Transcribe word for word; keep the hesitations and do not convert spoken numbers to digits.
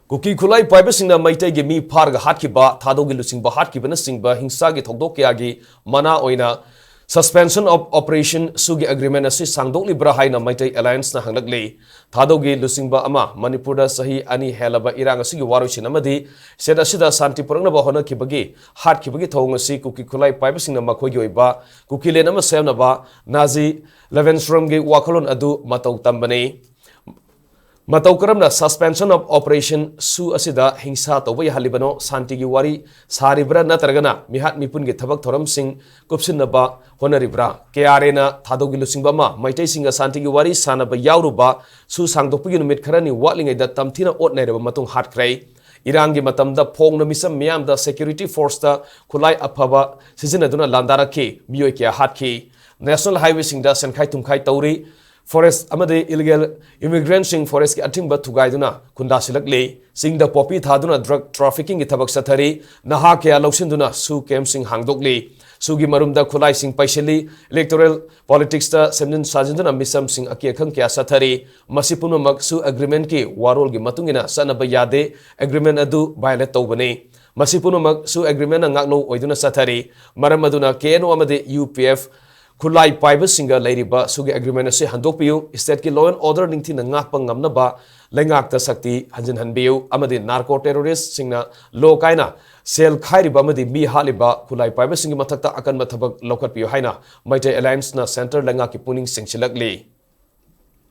ꯀꯨꯀꯤ ꯈꯨꯠꯂꯥꯏ ꯄꯥꯏꯕꯁꯤꯡꯅ ꯃꯩꯇꯩꯒꯤ ꯃꯤ ꯐꯥꯔꯒ ꯍꯥꯠꯈꯤꯕ, ꯊꯥꯗꯧꯒꯤ ꯂꯨꯆꯤꯡꯕ ꯍꯥꯠꯈꯤꯕꯅꯆꯤꯡꯕ ꯍꯤꯡꯁꯥꯒꯤ ꯊꯧꯗꯣꯛ ꯀꯌꯥꯒꯤ ꯃꯅꯥ ꯑꯣꯏꯅ Suspension of Operation ꯁꯨꯒꯤ ꯑꯦꯒ꯭ꯔꯤꯃꯦꯟ ꯑꯁꯤ ꯁꯥꯡꯗꯣꯛꯂꯤꯕ꯭ꯔꯥ ꯍꯥꯏꯅ ꯃꯩꯇꯩ ꯑꯦꯂꯥꯏꯟꯁꯅ ꯍꯪꯂꯛꯂꯤ꯫ ꯊꯥꯗꯧꯒꯤ ꯂꯨꯆꯤꯡꯕ ꯑꯃ ꯃꯅꯤꯄꯨꯔꯗ ꯆꯍꯤ ꯑꯅꯤ ꯍꯦꯜꯂꯕ ꯏꯔꯥꯡ ꯑꯁꯤꯒꯤ ꯋꯥꯔꯣꯏꯁꯤꯟ ꯑꯃꯗꯤ ꯁ꯭ꯇꯦꯠ ꯑꯁꯤꯗ ꯁꯥꯟꯇꯤ ꯄꯨꯔꯛꯅꯕ ꯍꯣꯠꯅꯈꯤꯕꯒꯤ ꯍꯥꯠꯈꯤꯕꯒꯤ ꯊꯧꯑꯣꯡ ꯑꯁꯤ ꯀꯨꯀꯤ ꯈꯨꯠꯂꯥꯏ ꯄꯥꯏꯕꯁꯤꯡꯅ ꯃꯈꯣꯏꯒꯤ ꯑꯣꯏꯕ ꯀꯨꯀꯤꯂꯦꯟ ꯑꯃ ꯁꯦꯝꯅꯕ ꯅꯥꯖꯤ ꯂꯦꯚꯦꯟꯁ꯭ꯇ꯭ꯔꯣꯝꯒꯤ ꯋꯥꯈꯜꯂꯣꯟ ꯑꯗꯨ ꯃꯇꯧ ꯇꯝꯕꯅꯤ꯫ ꯃꯇꯧ ꯀꯔꯝꯅ Suspension of Operation ꯁꯨ ꯑꯁꯤꯗ ꯍꯤꯡꯁꯥ ꯇꯧꯕ ꯌꯥꯍꯜꯂꯤꯕꯅꯣ? ꯁꯥꯟꯇꯤꯒꯤ ꯋꯥꯔꯤ ꯁꯥꯔꯤꯕ꯭ꯔꯥ ꯅꯠꯇ꯭ꯔꯒꯅ ꯃꯤꯍꯥꯠ ꯃꯤꯄꯨꯟꯒꯤ ꯊꯕꯛ ꯊꯧꯔꯝꯁꯤꯡ ꯀꯨꯞꯁꯤꯟꯅꯕ ꯍꯣꯠꯅꯔꯤꯕ꯭ꯔꯥ? ꯀꯦ ꯑꯥꯔ ꯑꯦꯅ ꯊꯥꯗꯧꯒꯤ ꯂꯨꯆꯤꯡꯕ ꯑꯃ ꯃꯩꯇꯩꯁꯤꯡꯒ ꯁꯥꯟꯇꯤꯒꯤ ꯋꯥꯔꯤ ꯁꯥꯟꯅꯕ ꯌꯥꯎꯔꯨꯕ ꯁꯨ ꯁꯥꯡꯗꯣꯛꯄꯒꯤ ꯅꯨꯃꯤꯠ ꯈꯔꯅꯤ ꯋꯥꯠꯂꯤꯉꯩꯗ ꯇꯝꯊꯤꯅ ꯑꯣꯠ ꯅꯩꯔꯕ ꯃꯇꯨꯡ ꯍꯥꯠꯈ꯭ꯔꯦ꯫ ꯏꯔꯥꯡꯒꯤ ꯃꯇꯝꯗ ꯐꯣꯡꯅ ꯃꯤꯆꯝ ꯃꯤꯌꯥꯝꯗ ꯁꯦꯀ꯭ꯌꯨꯔꯤꯇꯤ ꯐꯣꯔꯁꯇ ꯈꯨꯠꯂꯥꯏ ꯑꯐꯕ ꯁꯤꯖꯤꯟꯅꯗꯨꯅ ꯂꯥꯟꯗꯥꯔꯛꯈꯤ, ꯃꯤꯑꯣꯏ ꯀꯌꯥ ꯍꯥꯠꯈꯤ꯫ ꯅꯦꯁꯅꯦꯜ ꯍꯥꯏꯋꯦꯁꯤꯡꯗ ꯁꯦꯟꯈꯥꯏ ꯊꯨꯝꯈꯥꯏ ꯇꯧꯔꯤ꯫ ꯐꯣꯔꯦꯁ ꯑꯃꯗꯤ ꯏꯂꯤꯒꯦꯜ ꯏꯃꯤꯒ꯭ꯔꯦꯟꯠꯁꯤꯡ ꯐꯣꯔꯦꯁꯀꯤ ꯑꯊꯤꯡꯕ ꯊꯨꯒꯥꯏꯗꯨꯅ ꯈꯨꯟꯗꯥꯁꯤꯜꯂꯛꯂꯤ꯫ ꯆꯤꯡꯗ ꯄꯣꯄꯤ ꯊꯥꯗꯨꯅ ꯗ꯭ꯔꯒ ꯇ꯭ꯔꯥꯐꯤꯀꯤꯡꯒꯤ ꯊꯕꯛ ꯆꯠꯊꯔꯤ꯫ ꯅꯍꯥ ꯀꯌꯥ ꯂꯧꯁꯤꯟꯗꯨꯅ ꯁꯨ ꯀꯦꯝꯞꯁꯤꯡ ꯍꯥꯡꯗꯣꯛꯂꯤ꯫ ꯁꯨꯒꯤ ꯃꯔꯨꯝꯗ ꯈꯨꯠꯂꯥꯏꯁꯤꯡ ꯄꯩꯁꯤꯜꯂꯤ꯫ ꯏꯂꯦꯛꯇꯣꯔꯦꯜ ꯄꯣꯂꯤꯇꯤꯛꯁꯇ ꯁꯦꯝꯖꯤꯟ ꯁꯥꯖꯤꯟꯗꯨꯅ ꯃꯤꯆꯝꯁꯤꯡ ꯑꯀꯤ ꯑꯈꯪ ꯀꯌꯥ ꯆꯠꯊꯔꯤ꯫ ꯃꯁꯤ ꯄꯨꯝꯅꯃꯛ ꯁꯨ ꯑꯦꯒ꯭ꯔꯤꯃꯦꯟꯠꯀꯤ ꯋꯥꯔꯣꯜꯒꯤ ꯃꯇꯨꯡ ꯏꯟꯅ ꯆꯠꯅꯕ ꯌꯥꯗꯦ꯫ ꯑꯦꯒ꯭ꯔꯤꯃꯦꯟꯠ ꯑꯗꯨ ꯚꯥꯏꯑꯣꯂꯦꯠ ꯇꯧꯕꯅꯤ꯫ ꯃꯁꯤ ꯄꯨꯝꯅꯃꯛ ꯁꯨ ꯑꯦꯒ꯭ꯔꯤꯃꯦꯟꯠꯅ ꯉꯥꯛꯂꯧ ꯑꯣꯏꯗꯨꯅ ꯆꯠꯊꯔꯤ꯫ ꯃꯔꯝ ꯑꯗꯨꯅ ꯀꯦ ꯑꯦꯟ ꯑꯣ ꯑꯃꯗꯤ ꯌꯨ ꯄꯤ ꯑꯦꯐ ꯈꯨꯠꯂꯥꯏ ꯄꯥꯏꯕꯁꯤꯡꯒ ꯂꯩꯔꯤꯕ ꯁꯨꯒꯤ ꯑꯦꯒ꯭ꯔꯤꯃꯦꯟ ꯑꯁꯤ ꯍꯟꯗꯣꯛꯄꯤꯌꯨ꯫ ꯁ꯭ꯇꯦꯠꯀꯤ law and order ꯅꯤꯡꯊꯤꯅ ꯉꯥꯛꯄ ꯉꯝꯅꯕ ꯂꯩꯉꯥꯛꯇ ꯁꯛꯇꯤ ꯍꯟꯖꯤꯟꯍꯟꯕꯤꯌꯨ ꯑꯃꯗꯤ ꯅꯥꯔꯀꯣ ꯇꯦꯔꯣꯔꯤꯁ꯭ꯠꯁꯤꯡꯅ ꯂꯣ ꯀꯥꯏꯅ ꯁꯦꯜ ꯈꯥꯏꯔꯤꯕ ꯑꯃꯗꯤ ꯃꯤ ꯍꯥꯠꯂꯤꯕ ꯈꯨꯠꯂꯥꯏ ꯄꯥꯏꯕꯁꯤꯡꯒꯤ ꯃꯊꯛꯇ ꯑꯀꯟꯕ ꯊꯕꯛ ꯂꯧꯈꯠꯄꯤꯌꯨ ꯍꯥꯏꯅ ꯃꯩꯇꯩ ꯑꯦꯂꯥꯏꯟꯁꯅ ꯁꯦꯟꯇꯔ ꯂꯩꯉꯥꯛꯀꯤ ꯄꯨꯛꯅꯤꯡ ꯆꯤꯡꯁꯤꯜꯂꯛꯂꯤ꯫